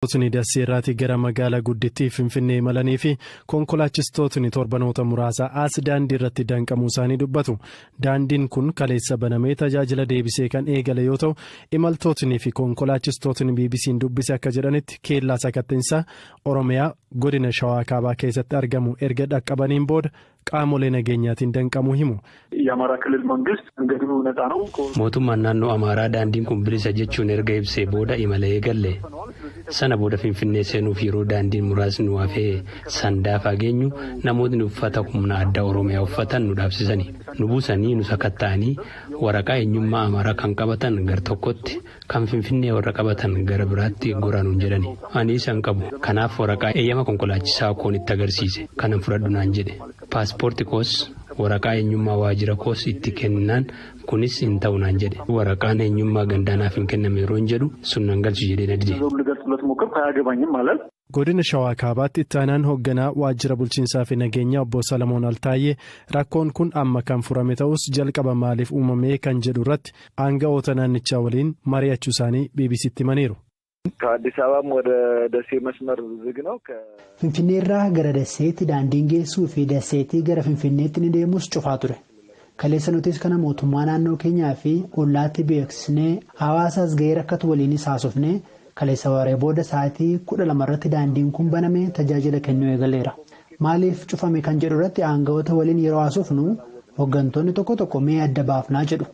Imaltootni Dasseerraatii gara magaalaa guddittii Finfinnee imalanii fi konkolaachistootni torbanoota muraasa as daandii irratti danqamuu isaanii dubbatu. Daandiin kun kaleessa banamee tajaajila deebisee kan eegale yoo ta'u, imaltootni fi konkolaachistootni BBC'n dubbise akka jedhanitti keellaa sakattiinsaa Oromiyaa godina Shawaa Kaabaa keessatti argamu erga dhaqqabaniin booda qaamolee nageenyaatiin danqamuu himu. የአማራ ክልል መንግስት መንገዱ ነፃ ነው። Mootummaan naannoo Amaaraa daandiin kun bilisa jechuun erga ibsee booda imala eegalle. Sana booda Finfinnee seenuuf yeroo daandiin muraasni nu hafee Sandaafaa geenyu namootni uffata humna addaa Oromiyaa uffatan nu dhaabsisani. Nu buusanii nu sakatta'anii waraqaa eenyummaa Amaaraa kan qabatan gar tokkotti kan Finfinnee warra qabatan gara biraatti goraa nuun jedhani. Ani isa hin qabu. Kanaaf waraqaa eeyyama konkolaachisaa koon itti agarsiise. Kanan fudhadhu naan jedhe. Paaspoortii koos waraqaa eenyummaa waajjira koos itti kennaan kunis hin ta'u naan jedhe. Waraqaan eenyummaa gandaa naaf hin kenname yeroo hin jedhu sun nan galchu jedhee na dide. ልገልጽለት ሞከርኩ። አያገባኝም ማለት Godina Shawaa Kaabaatti itti aanaan hoogganaa waajjira bulchiinsaa fi nageenyaa obbo Salamoon Altaayyee rakkoon kun amma kan furame ta'us jalqaba maaliif uumame kan jedhu irratti aanga'oota naannichaa waliin mari'achuu isaanii BBCtti himaniiru. ከአዲስ አበባም ወደ ደሴ መስመር ዝግ ነው። Finfinneerraa gara Dasseetti daandiin geessuu fi Dasseetii gara Finfinneetti ni deemus cufaa ture. Kaleessa nutis kana mootummaa naannoo keenyaa fi ollaatti beeksisnee hawaasaas gahee rakkatu waliinis haasofnee kaleessa waaree booda sa'aatii 12 irratti daandiin kun banamee tajaajila kennuu eegaleera. Maaliif cufame kan jedhu irratti aanga'oota waliin yeroo haasofnu hooggantoonni tokko tokko mee adda baafnaa jedhu.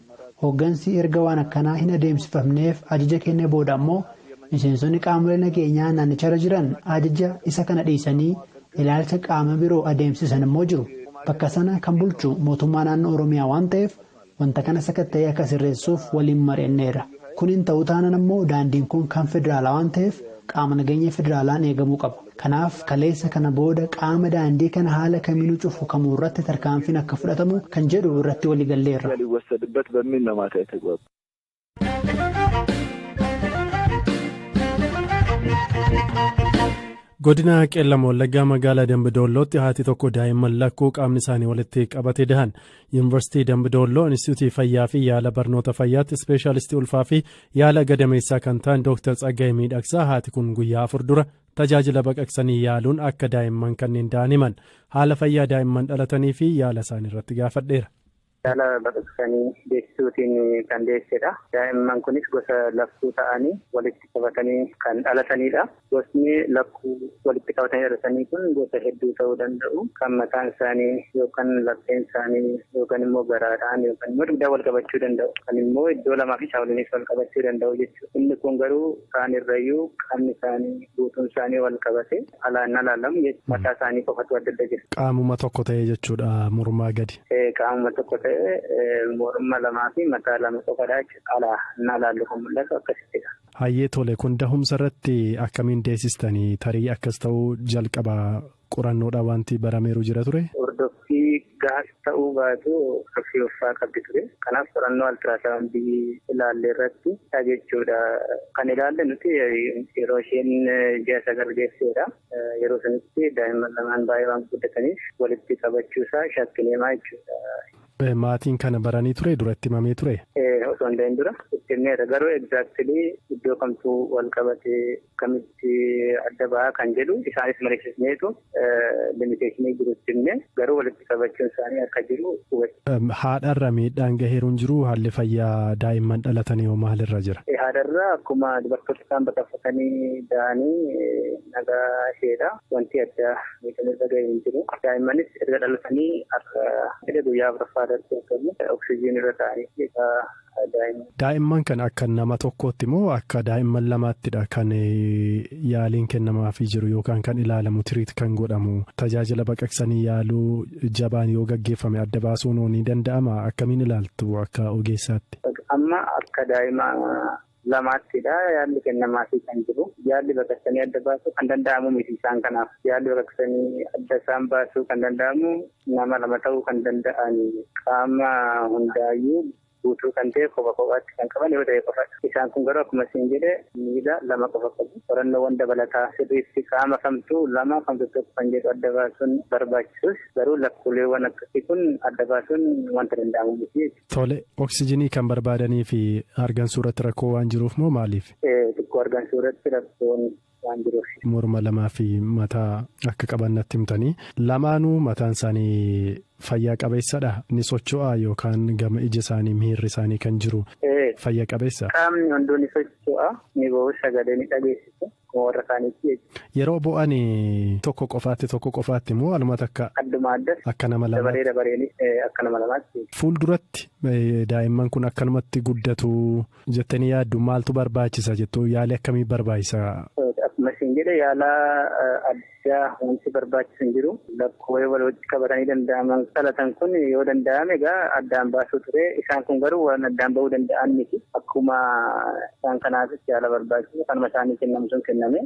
Hooggansi erga waan akkanaa hin adeemsifamneef ajaja kennee booda ammoo miseensonni qaamolee nageenyaa naannicharra jiran ajaja isa kana dhiisanii ilaalcha qaama biroo adeemsisan immoo jiru. Bakka sana kan bulchu mootummaa naannoo Oromiyaa waan ta'eef wanta kana sakatta'ee akka sirreessuuf waliin mari'anneerra. Kun hin ta'u taanaan ammoo daandiin kun kan federaalaa waan ta'eef qaama nageenya federaalaan eegamuu qaba. Kanaaf kaleessa kana booda qaama daandii kana haala kamiinuu cufu kamuu irratti tarkaanfiin akka fudhatamu kan jedhu irratti waliigalleerra. ሊወሰድበት በሚል ነው ማታ የተግባቡ። Godina Qeellam Wallaggaa magaalaa Dambidollootti haati tokko daa'imman lakkuu qaamni isaanii walitti qabate dahan. Yuunivarsiitii Dambidolloo Inistituutii Fayyaa fi Yaala Barnoota Fayyaatti ispeeshaalistii ulfaa fi yaala gadameessaa kan ta'an Dooktar Tsaggaayee Miidhagsaa haati kun guyyaa 4 dura tajaajila baqaqsanii yaaluun akka daa'imman kanneen da'an himan. Haala fayyaa daa'imman dhalatanii fi yaala isaanii irratti gaafadheera. Yaala baqaqsanii deessisuutiin kan deessedha. Daa'imman kunis gosa lakkuu ta'anii walitti qabatanii kan dhalatanidha. Gosni lakkuu walitti qabatanii dhalatanii kun gosa hedduu ta'uu danda'u. Kan mataan isaanii yookaan lapheen isaanii yookaan immoo garaadhaan yookaan immoo dugdaan wal qabachuu danda'u. Kan immoo iddoo lamaa fi isaa oliinis wal qabachuu danda'u jechuudha. Inni kun garuu kaan irrayyuu qaamni isaanii guutuun isaanii wal qabate alaan alaalamu jechuudha. Mataa isaanii qofatu adda adda jira. Qaamuma tokko ta'ee jechuudha mormaa gadi. Qaamuma tokko ta'ee morma lamaa fi mataa lama qofadha jechuudha. Alaa inni alaallu kan mul'atu akkasittidha. Hayyee tole kun dahumsa irratti akkamiin deessistanii tarii akkas ta'uu jalqaba qorannoodha wanti barameeru jira ture? Hordoffii gahaa ta'uu baatu hordoffii ulfaa qabdi ture. Kanaaf qorannoo altiraasawundii ilaalle irratti jechuudha. Kan ilaalle nuti yeroo isheen ji'a 9 geesseedha. Yeroo sanitti daa'imman lamaan baay'ee waan guddataniif walitti qabachuusaa shakkineemaa jechuudha. Maatiin kana baranii ture duratti himamee ture? Osoo hin ta'in dura itti himneerra garuu egzaaktilii iddoo kamtuu wal qabatee kamitti adda bahaa kan jedhu isaanis mariisisneetu limiteeshinii jiru itti himne garuu walitti qabachuun isaanii akka jiru hubachiisa. Haadharra miidhaan gaheeru hin jiru haalli fayyaa daa'imman dhalatanii hoo maalirra jira? Haadharra akkuma dubartoota isaan baqaqfatanii da'anii nagaa isheedha. Wanti adda miidhaan irra gahee hin jiru. Daa'immanis erga dhalatanii har'a guyyaa 4ffaa irratti argamu. Oksijiin irra ta'anii daa'imman. Daa'imman kan akka nama tokkootti moo akka daa'imman lamaattidha kan yaaliin kennamaafii jiru yookaan kan ilaalamu tiriit kan godhamu tajaajila baqaqsanii yaaluu jabaan yoo gaggeeffame adda baasuun ni danda'ama akkamiin ilaaltu akka ogeessaatti? Amma akka daa'ima lamaattidha yaalli kennamaafii kan jiru. Yaalli baqaqsanii adda baasuu kan danda'amu miti isaan kanaaf. Yaalli baqaqsanii adda isaan baasuu kan danda'amu nama lama ta'uu kan danda'an qaama hundaayyuu guutuu kan ta'e qofa qofaatti kan qaban yoo ta'e qofadha. Isaan kun garuu akkuma isin jedhe miila lama qofa qabu. Qorannoowwan dabalataa sirriitti qaama kamtuu lama kamtu tokko kan jedhu adda baasuun barbaachisus garuu lakkuuleewwan akkasii kun adda baasuun wanta danda'amu miti. Tole oksijinii kan barbaadanii fi argansuu irratti rakkoo waan jiruuf moo maaliif? Xiqqoo argansuu irratti rakkoon waan jiruuf. Morma lamaa fi mataa akka qaban natti himtanii lamaanuu mataan isaanii fayyaa qabeessadha ni socho'a yookaan gama ija isaanii miirri isaanii kan jiru fayyaa qabeessa. Qaamni hunduu ni socho'a ni bo'u sagalee ni dhageessisu warra kaanitti. Yeroo bo'an tokko qofaatti immoo aluma takka. Adduma addas. Akka nama lamaatti. Dabaree dabareenis akka nama lamaatti. Fuulduratti daa'imman kun akkanumatti guddatu jettanii yaaddu maaltu barbaachisa jettu yaalii akkamii barbaachisa? Akkuma isin jedhe yaala addaa wanti barbaachisu hin jiru. Lakkoolee walitti qabatanii danda'aman dhalatan kun yoo danda'ame egaa addaan baasuu ture. Isaan kun garuu waan addaan bahuu danda'an miti. Akkuma isaan kanaafis yaala barbaachisu kanuma isaanii kennamu sun kenname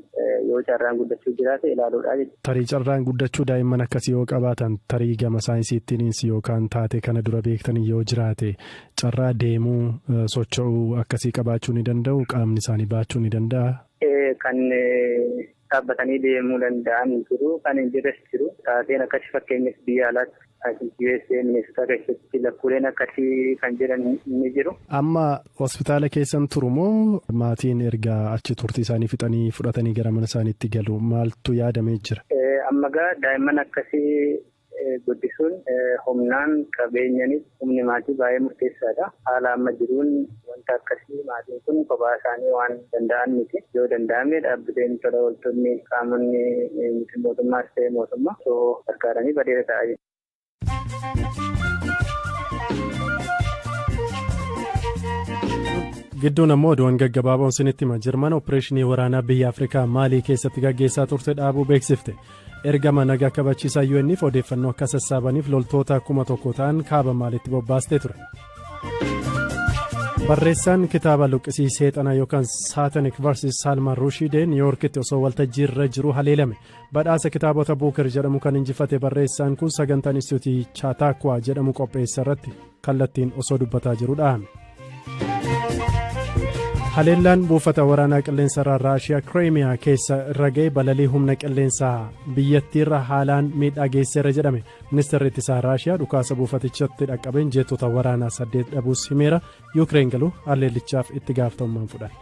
yoo carraan guddachuu jiraate ilaaluudha jechuudha. Tarii carraan guddachuu daa'imman akkasii yoo qabaatan tarii gama saayinsiittiinis yookaan taate kana dura beektanii yoo jiraate carraa deemuu socho'uu akkasii qabaachuu ni danda'u qaamni isaanii baachuu ni danda'a. Kan dhaabbatanii deemuu danda'an jiru kan hin jirres jiru taateen akkasii fakkeenyaaf biyya alaatti USA Minnesota keessatti lakkuuleen akkasii kan jiran ni jiru. Amma hospitaala keessan turu moo maatiin erga achi turtii isaanii fixanii fudhatanii gara mana isaaniitti galu maaltu yaadamee jira? Amma gaa daa'imman akkasii guddisuun humnaan qabeenyanis humni maatii baay'ee murteessaadha. Haala amma jiruun wanta akkasii maatiin kun kophaa isaanii waan danda'an miti. Yoo danda'ame dhaabbileen tola ooltonni qaamonni miti mootummaas ta'e mootummaa osoo gargaaranii bareeda ta'a jechuudha. Gidduun ammoo oduuwwan gaggabaaboon isinitti hima. Jarman opereeshinii waraanaa biyya Afrikaa Maalii keessatti gaggeessaa turte dhaabuu beeksifte. Ergama nagaa kabachiisaa UN'if odeeffannoo akka sassaabaniif loltoota 1000 ta'an kaaba Maaliitti bobbaastee ture. Barreessaan kitaaba luqqisii seexanaa yookaan Satanic Verses Salman Rushdie Niiwuorkitti osoo waltajjii irra jiru haleelame. Badhaasa kitaabota Buuker jedhamu kan injifate barreessaan kun sagantaan Inistituutii Chaataakwaa jedhamu qopheessa irratti kallattiin osoo dubbataa jiru dhahame. Haleellaan buufata waraanaa qilleensarraa Raashiyaa Kireemiyaa keessa irra ga'e balalii humna qilleensaa biyyattiirra haalaan miidhaa geesseera jedhame. Ministeerri ittisaa Raashiyaa dhukaasa buufatichatti dhaqqabeen jeettota waraanaa 8 dhabuus himeera. Yuukireen galuu haleellichaaf itti gaafatamummaan fudhanne.